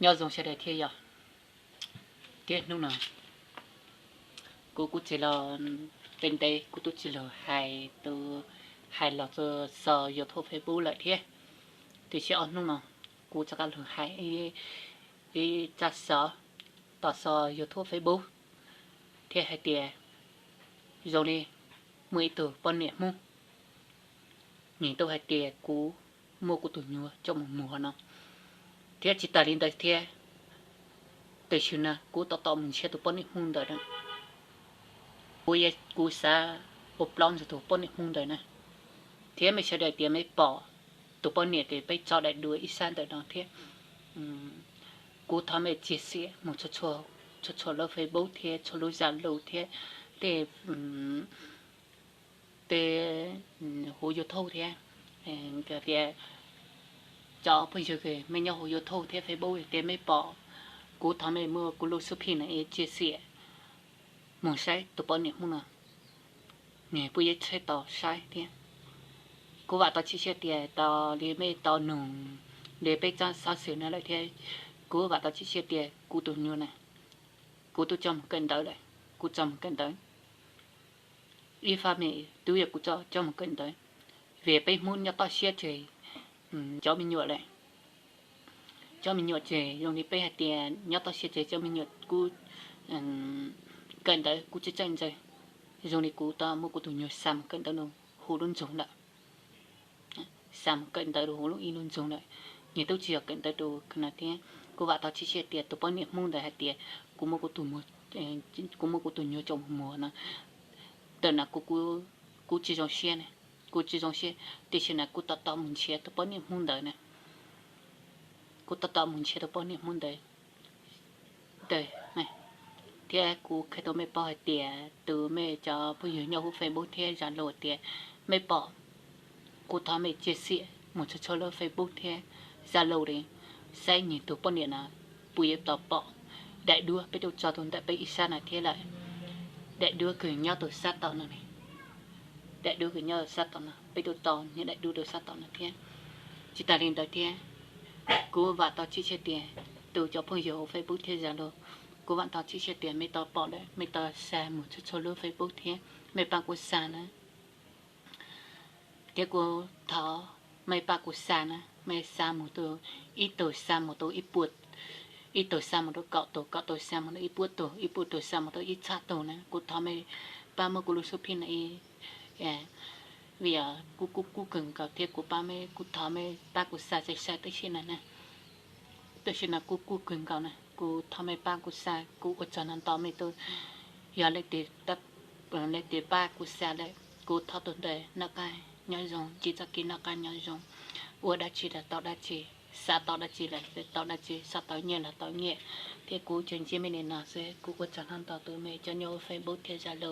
Nyob zoo sawv daws thiab yog, thiab hnub no kuv kuj tsis los, ntev ntev kuv twb tsis los hais, tus hais los txog YouTube, Facebook lawm thiab. Tiam sis ob hnub no kuv rov qab los hais ib tsab xov tom YouTube, Facebook thiab hais tias zoo li muaj ib tug poj niam Hmoob nws tuaj hais tias kuv muaj kuv tus nyuag coj mus muag no, thiab tsis tas li ntawd thiab, tam sim no kuv tab tom mus ntsib tus poj niam Hmoob ntawd na. Kuv, kuv xav ua plaub ntawm tus poj niam Hmoob ntawd na, thiab mej sawv daws tias mej pom tus poj niam ces peb tso daim duab ib sab ntawm no thiab. Kuv thov mej chia sẻ mus txhua txhua lub Facebook thiab txhua lub Zalo thiab tej, tej huv YouTube thiab, tias cov phooj ywg mej nyob huv YouTube thiab Facebook tias mej pom, kuv thov mej muab kuv lub xub phij no chia sẻ mus saib tus poj niam Hmoob no, nws puas yuav tshem tau saib thiab. Kuv vam tau tshwj xeeb tias tau li mej tau nug li peb tsab xov xwm no lawm thiab, kuv vam tau tshwj xeeb tias kuv tus nyuag na, kuv twb coj mus kawm ntawv lawm, kuv tso mus kawm ntawv. Ib fab mem twb yog kuv coj mus kawm ntawv, vim peb Hmoob nyob toj siab ces cov me nyuam lawm, cov me nyuam ces zoo li peb hais tias nyob toj siab ces cov me nyuam kuj kawm ntawv kuj tsis txawj ntse. Zoo li kuv tau muab kuv tus nyuag xa mus kawm ntawv huv lub nroog lawm, xa mus kawm ntawv rau huv lub ib lub nroog lawm, nws twb tsis yog kawm ntawv rau no thiab. Kuv vam tau tshwj xeeb tias tus poj niam Hmoob ntawd hais tias kuv muab kuv tus, kuv muab kuv tus nyuag coj mus muag no, ntawm no kuv tsis zoo siab, kuv tsis zoo siab, tiam sis no kuv tab tom mus ntsib tus poj niam Hmoob ntawd na, kuv tab tom mus ntsib tus poj niam Hmoob ntawd. Thiab kuv qhia rau mej paub hais tias tus mej cov phooj ywg nyob huv Facebook thiab Zalo tias mej pom, kuv thov mej chia sẻ mus txhua txhua lub Facebook thiab Zalo li, saib nws tus poj niam no puas yuav tau pom daim duab peb twb tso rau ntawm peb ib sab no thiab lawm. Daim duab kws nyob rau sab tom no, daim duab kws nyob rau sab tom no, peb twb tso nws daim duab rau sab tom no thiab. Tsis tas li ntawd thiab, kuv vam tau tshwj xeeb tias tus cov phooj ywg huv Facebook thiab Zalo, kuv vam tau tshwj xeeb tias mej tau pom lawm, mej tau xa mus txhua txhua lub Facebook thiab mej pab kuv xa na. Thiab kuv thov mej pab kuv xa na, mej xa mus rau ib tug, xa mus rau ib puas, ib tug xa mus rau kaum tug, kaum tug xa mus rau ib puas tug, ib puas tug xa mus rau ib txhiab tug na. Kuv thov mej pab muab kuv lub xub phij no ib, vim yog kuv kuj kub kawg nkaus thiab kuv pab mej, kuv thov mej pab kuv xa sai sai tab sis na, tab sis no kuv kub kawg nkaus na, kuv thov mej pab kuv xa, kuv ua tsaug ntau ntau mej tub. Yog leej twg, leej twg pab kuv xa lawm, kuv thov tus ntawd noj qab nyob zoo, tsis txoj kev noj qab nyob zoo, ua dab tsi los tau dab tsi, xav tau dab tsi los tau dab tsi, xav tau nyiaj los tau nyiaj. Thiab kuv tsuas ntsib mej li no xwb, kuv ua tsaug ntau ntau tus mej cov nyob huv Facebook thiab Zalo.